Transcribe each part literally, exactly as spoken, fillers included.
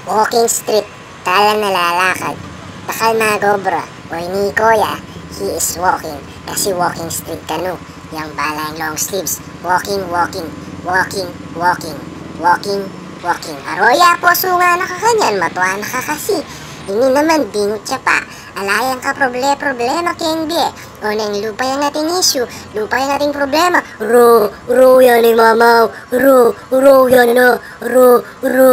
Walking street, tala na lalakad. Dakal magobra, o ini koya, he is walking. Kasi walking street kanu, yang bala yang long sleeves. Walking, walking, walking, walking, walking, walking. Aroya, pusu nga na kakanyan, matua na ka kasi. Ini naman, bingut ya pa. Ala yang kaproble-problema keng bie. O neng lupa yang ating issue, lupa yang ating problema. Ro, ro yan ni mamaw, ro, ro yan na, ro, ro.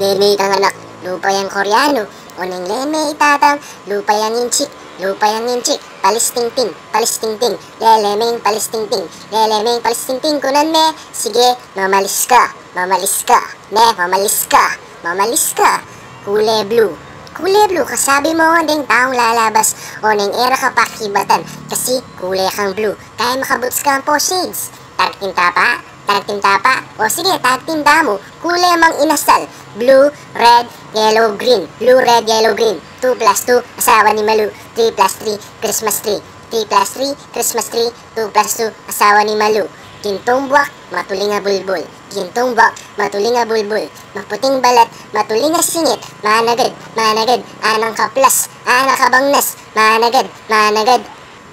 Leme itang anak, lupa yang Koreano. O neng leme itatang, lupa yang inchik, lupa yang inchik. Palistingting, palistingting, leleme ing palistingting, leleme ing palistingting. Kunan me, sige, mamalis ka, mamalis ka, ne, mamalis ka, mamalis ka. Kule blue. Kule blue, kasabi mo deng taung lalabas, o neng e ra ka pakibatan, kasi kule kang blue. Kaya makabuts kang po shades. Tagtinta pa, tagtinta pa. O sige, tagtinta mu. Kule mang inasal. Blue, red, yellow, green. Blue, red, yellow, green. Two plus two, asawa ni Malu. Three plus three, Christmas tree. Three plus three, Christmas tree. Two plus two, asawa ni Malu. Gintung buak, matuling a bulbul. Gintung buak, matuling a bulbul. Maputing balat, matuling a singit. Managad, managad, anang kaplas, anang kabangnas. Managad, managad.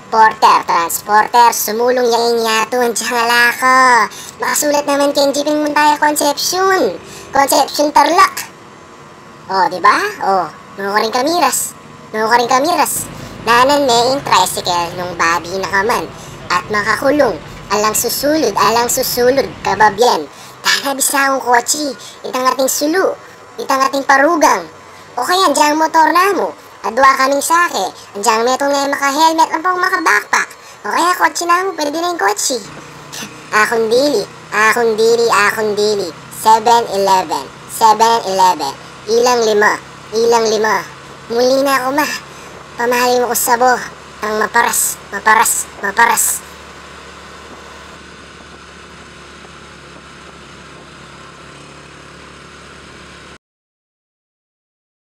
Porter, transporter, sumulung ya ing yatu, anjang ala ka. Makasulat naman keng Jiping Muntaya Concepcion. Concepcion, Tarlac. O, di ba? O, nukarin kamiras. Nukarin kamiras. Danan me ing tricycle nung babi na ka man. At makakulung. Alang susulud, alang susulud, kababian. Dana bisa kung kotsi. Itang ating sulu. Itang ating parugang. O kaya, anjang motor namu. Adua kaming sake. Anjang metung e maka-helmet ampong maka-backpack. O kaya kotsi namu, pwede na ing kotsi. Akun dili, akun dili, akun dili. Seven Eleven, Seven Eleven. Ilang lima, ilang lima. Muli na ku, ma. Pamali mu ku sabo. Ang maparas, maparas, maparas.